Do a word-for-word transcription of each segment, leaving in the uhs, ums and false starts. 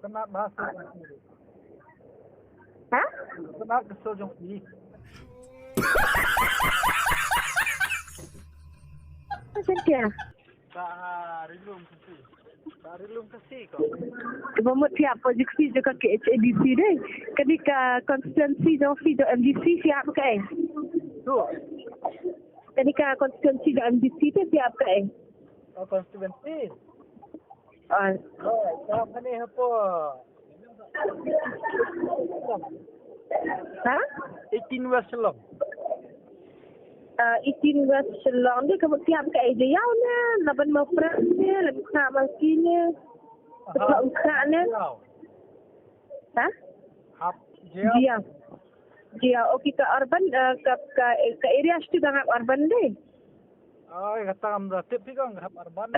Nat ba so. Ha? Nat ka so jong phi. Cynthia. Ka rilum kasi. Ka rilum kasi ko. Ba mut phi ap jong phi jong ka K H A D C dei. Kane ka constituency jong phi jong M D C phi ap kaei? Tu. Kane ka constituency jong M D C te phi ap kaei? Oh, constituency. Ah. Oh, ka kane hapo. Ha? Eighteen West Shillong. Ah, eighteen West Shillong. Dei ka mut phi ap kaei, Jaïaw ne, Laban Mawphran ne, Laban Khnang Malki ne, Laban Khnang ne. Jaïaw. Ha? Hap Jaïaw. Jaïaw. Jaïaw. Okay, ka urban, ah, ka, ka, ka area sha tu ka ngap urban dei. Ai, kata ngam da tip phi kong, hap urban.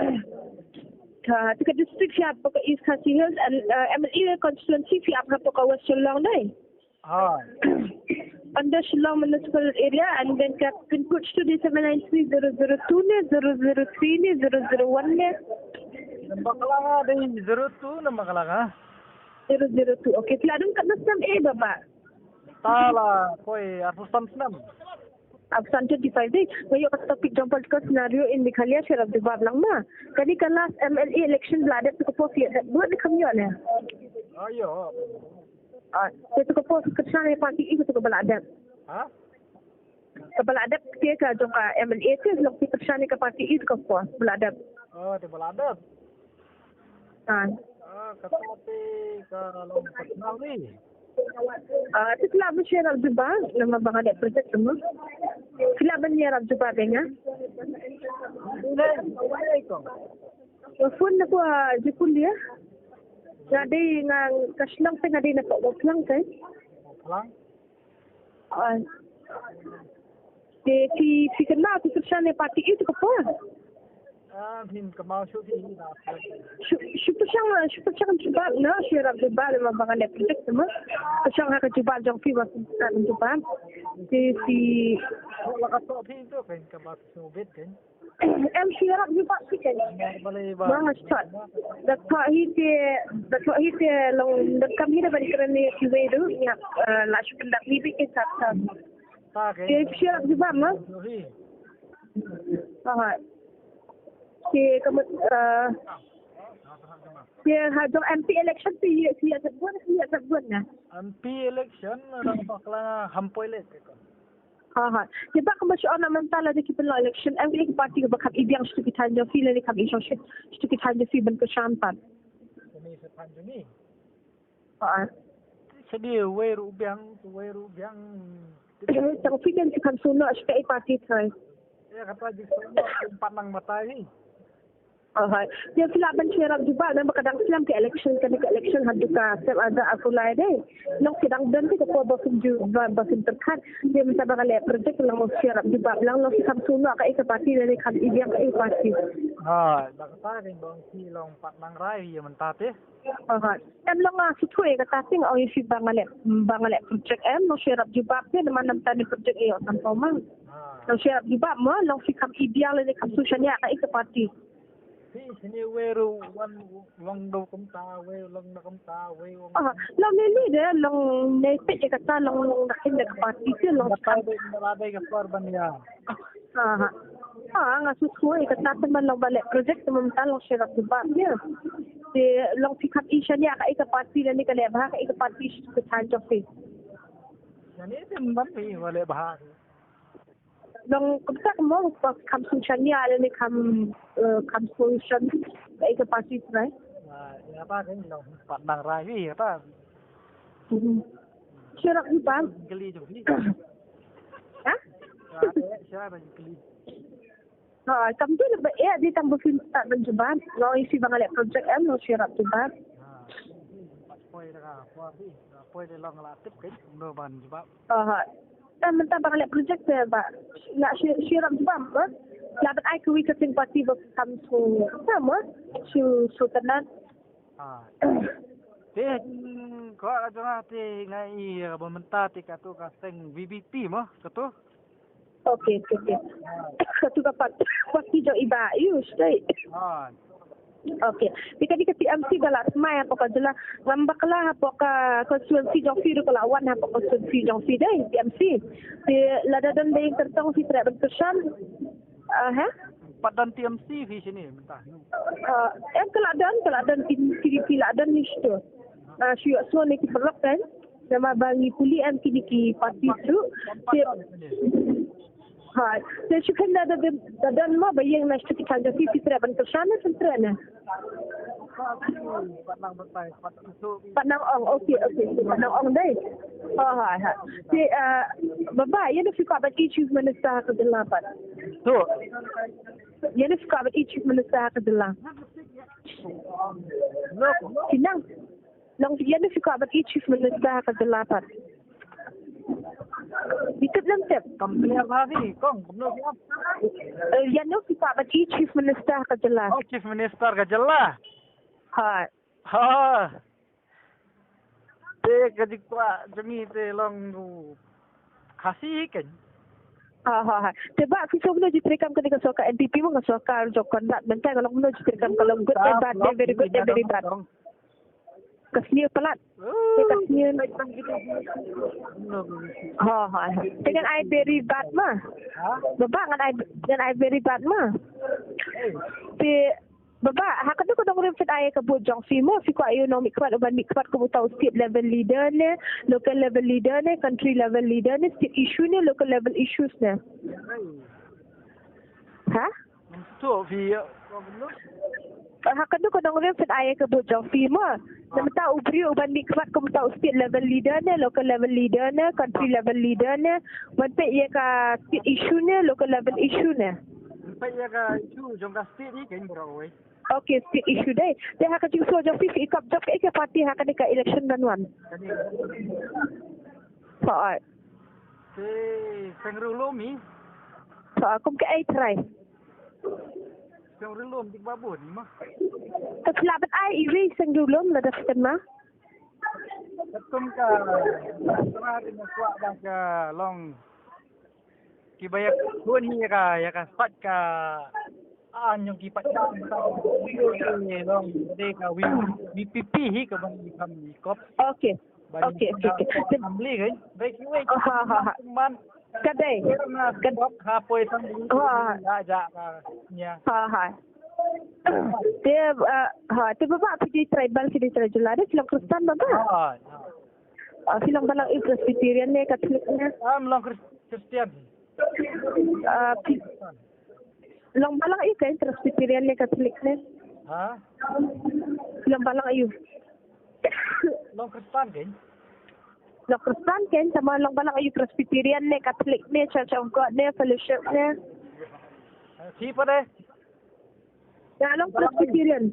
Ka, tu ka district siap ka East Khasi Hills, and, uh, M L A constituency siap ka West Shillong dei. Ha. Under Shillong Municipal Area, and then ka pin code tu dei seven nine three zero zero two ne, zero zero three ne, zero zero one ne. Namar ka la nga dei zero two namar ka la nga. Zero zero two. Okay, phi la don katno snem eh, Bah? Ta la poi arphew san snem. Arphew san, twenty-five dei. Nga ïoh ka topic jong political scenario in Meghalaya, shu ïarap jubab lang ma. Kane ka last M L A election ba la dep, to ka por phi ïoh dep vote ne kham ïoh ne? Ah, ïoh. Ah, te to ka por phi kyrshan ïa ka party ei, to kaba la dep? Ha? Kaba la dep te ka jong ka M L A te, long phi kyrshan ïa ka party ei to ka por ba la dep? Oh, te ba la dep. Ah. Ah, kata te ka long personal ni. Ah, te phi lah ban shu ïarap jubab, namar ba nga leh project te mo. Phi lah ban ïarap jubab ïa nga. Dei, dei, dei, kong. Phone na ko, ah, jukun dia. Nga dei nga ka shnong te nga dei na ka Waplang te. Waplang? Ah. Te phi, phi kynmaw phi kyrshan ïa party ei to ka por? Ah, phin kynmaw shuh phi na. Shu, shu pyrshang, shu pyrshang jubab na, shu ïarap jubab, namar ba nga leh project te mo. Pyrshang ha ka jubab jong phi ba phin pyrshang jubab. Te phi. Ko la ka to phi to kan ka ba shu bit kan. Em, shu ïarap jubab phi kan. Balei ba. Ba nga start. Da thoh hi te, da thoh hi te long, da kam hi da ban kren ïa kiwei ruh, ïa, eh, la shu kyndak hi beit ki sap sap. Ta ke. Te shu ïarap jubab mo. Hi. Aha. Te ka mut, eh, te ha jong M P election te ïa, ïa sat bun, ïa sat bun na. M P election, dang bakla kham poi leh. Ha, ha. Te ba kumba shu ong mynta lada ki pynlong election, em, kane ka party kaba kham i biang sha ki thaiñ jong phi lane kham i shongshit sha ki thaiñ jong phi ban kyrshan pat? Kane sha thaiñ jong ngi. Ha. Shane uwei ruh biang, uwei ruh biang. Tang phi kan ki kham sngewnoh sha kaei party trai. Ïa kata jingsngewnoh pat nang batai hi. Alright. Te phi lah ban shu ïarap jubab, namar ba ka dang slem ka election, kane ka election haduh ka Sep, haduh arphew lai dei. Long phi dang don te ka por ba phin ju, ba, ba phin pyrkhat. Te mynta ba nga leh project, long shu ïarap jubab lang, long phi kham sngewnoh kaei ka party lane kham i biang kaei ka party. Ha, ba kata ka long phi long pat nang rai ïa mynta te. Alright. Em, long nga shu thui kata te nga ong ïa phi ba nga leh, ba nga leh project, em, long shu ïarap jubab te, namar mynta ne project ïoh sam pau ma. Long shu ïarap jubab mo, long phi kham i biang lane kham sngewshaniah kaei ka party. Phi, shane uwei ruh wan long da kumta, uwei long da kumta, uwei long. Ah, long ne ne de, long ne peit ïa kata, long, long da kim da ka party te, long. Kata de, kata de ka por ban ïa. Ah, ah, nga shu thui ïa kata te, man long ba leh project te, man long shu ïarap jubab ïa. Te long phi kham i shaniah kaei ka party lane ka leh bha kaei ka party sha ka thaiñ jong phi. Shane te, man phi ba leh bha. Long kumta ka mo, kham sngewshaniah lane kham, eh, kham sngewshan kaei ka party trai. Ah, ïa ba kan long pat nang rai hi ïa ba. Mhm. Shu ïarap jubab. Kali jong phi. Ha? Shu ïarap kali. Ha, kam dei ba eh dei tang ba phin start ban jubab. Long ïa phi ba nga leh project, em, long shu ïarap jubab. Ha. Poi da ka, poi da ka, poi da long la tip kan, no ban jubab. Aha. Te mynta ba nga leh project te ba la shu, shu ïarap jubab ba la ban ai kawei ka seng party ba kham shu, kham shu, shu tynnat. Ah. Te, mm, ko ka jong nga te nga i ba mynta te kato ka seng V P P mo kato. Okay, okay, okay. Kato ka party, party jong i Bah Ayush te. Ah. Okay. Te kane ka T M C ka la thymmai hapoh ka jylla, ngam bakla hapoh ka constituency jong phi ruh ka la wan hapoh constituency jong phi dei T M C. Te lada don ba ïeng kyrtong phi treh ban kyrshan. Ah, ha? Pat don T M C phi shini mynta? Ah, em ka la don, ka la don ki, ki, ki la don ni shito. Ah, shu ïohsngew ne ki paralok kan. Namar ba ngi pule em kine ki party ruh. Te, ha, te shu khein da, da, da, da don mo ba ïeng na shito ki thaiñ jong phi, phi treh ban kyrshan ne phin treh ne? Pat Nang Ong, okay, okay, Pat Nang Ong dei. Ha, ha, ha. Te, ah, Baba, ïa no phi kwah ban ïoh Chief Minister ha ka jylla pat? To. Ïa no phi kwah ban ïoh Chief Minister ha ka jylla? Ki nang. Long ïa no phi kwah ban ïoh Chief Minister ha ka jylla pat? Phi tip lem tip. Kam clear ba phi, kong, kumno phi ap? Eh, ïa no phi kwah ban ïoh Chief Minister ha ka jylla? Oh, Chief Minister ka jylla. Ha. Ha. Te ka jingkwah jong ngi te long u Khasi hi keiñ. Ha, ha, ha. Te Bah, phi sngew kumno jingtreikam kane ka sorkar N P P mo ka sorkar jong Conrad Mengkang, ka long kumno jingtreikam, ka long good ne bad ne, very good ne very bad? Ka sniew palat. Te ka sniew. Ha, ha, ha. Te ngan ai very bad ma. Baba, ngan ai, ngan ai very bad ma. Te Baba, ha kano ka nongrim phin ai ïa ka vote jong phi mo, phi kwah ïa u nongmihkhmat uban mihkhmat kum uta u state level leader ne, local level leader ne, country level leader ne, state issue ne, local level issues ne? Ha? To phi, eh, ha kano ka nongrim phin ai ïa ka vote jong phi mo? Namar uta u briew uban mihkhmat kum uta u state level leader ne, local level leader ne, country level leader ne, ban peit ïa ka state issue ne, local level issue ne? Peit ïa ka issue jong ka state hi keiñ baroh kawei. Okay, state issue dei. Te ha ka jingsngew jong phi, phi kwah jop ïa ka party ha kane ka election ban wan? Hooid. Te seng riewlum hi. Hooid, kum kaei trai? Seng riewlum dik ba bun hi ma. Te phi lah ban ai iwei seng riewlum lada phi kynmaw? Katkum ka, ka kwah ba ka long kiba ïakhun ïa ka, ïa ka sait ka, ah, ñiong ki paidbah. Long dei ka V P P hi ka ban i kam i kop. Okay. Okay, okay, okay. Assembly kan. Baik, wei. Ha, ha, ha. Man. Ka dei. Ka ha poi sang di. Ha, ha. Ya, ja ka. Ya. Ha, ha. Te, ah, ha, te Baba phi dei tribal, phi dei tribal. Ada silang Kristen Baba. Ha, ha. Ah, phi long balang ïa u Presbyterian ne Catholic ne? Ah, long Chris-, Christian. Ah, phi long balang ïa u Presbyterian ne Catholic ne? Ha? Phi long balang ïa u? Long Kristen kan? Long Kristen kan, tangba long balang ïa u Presbyterian ne Catholic ne, Church of God ne, Fellowship ne? Eh, phi pat de? Nga long Presbyterian.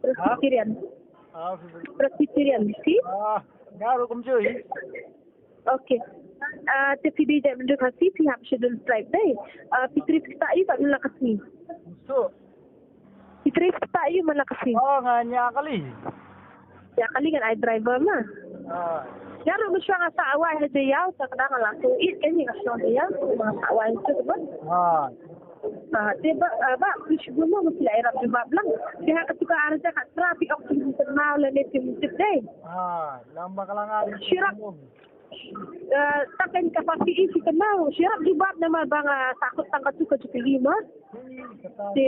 Presbyterian. Ah, Presbyterian. Si? Ah, nga ruh kumjuh hi. Okay. Ah, te phi dei jaitbynriew Khasi, phi hap Scheduled Tribe dei. Ah, phi trei ktah ïa ka, la ka sngi. So. Phi trei ktah ïa, man la ka sngi. Oh, nga ñiah kali. Ñiah kali ngan ai driver ma. Ah. Nga ruh mynshuwa nga sah wai ha Jaiaw, sa ka dang nga la shu ïeit kein, nga shu ïa nga sah wai tu ba. Ah. Ah, te Bah, ah, Bah, phi shu bun mo, phi la ïarap jubab lang. Te ha katu ka ar hajar khatphra phi ong phim kynmaw lane phim tip dei. Ah, lamba ka la nga. Shu ïarap. Eh, tang kein ka party phi kynmaw. Shu ïarap jubab namar ba nga sahkut tang katu ka jingkylli mo. Te.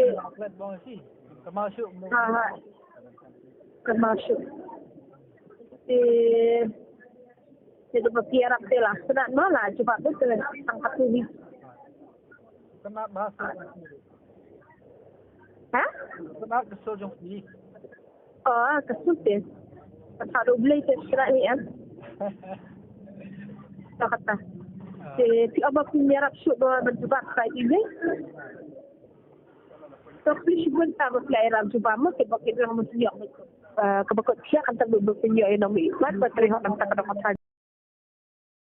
Kynmaw shuh. Ha, ha. Kynmaw shuh. Te. Te da ba phi ïarap te la sngewthuh mo, la jubab te tang katu hi. Kynmaw ba sngewthuh. Ha? Kynmaw ka sur jong phi. Oh, ka sur te. Ka sur U Blei te sngewthuh hi em. Ka kata. Te phi ong ba phi ïarap shuh ba ban jubab ka email. To phi shu bun ta ba phi la ïarap jubab mo, te ba ki dang mo shu ïoh. Eh, kaba kut khia kan tang ba phi ïoh ïa u nongmihkhmat ba trei hok nangta ka dang ka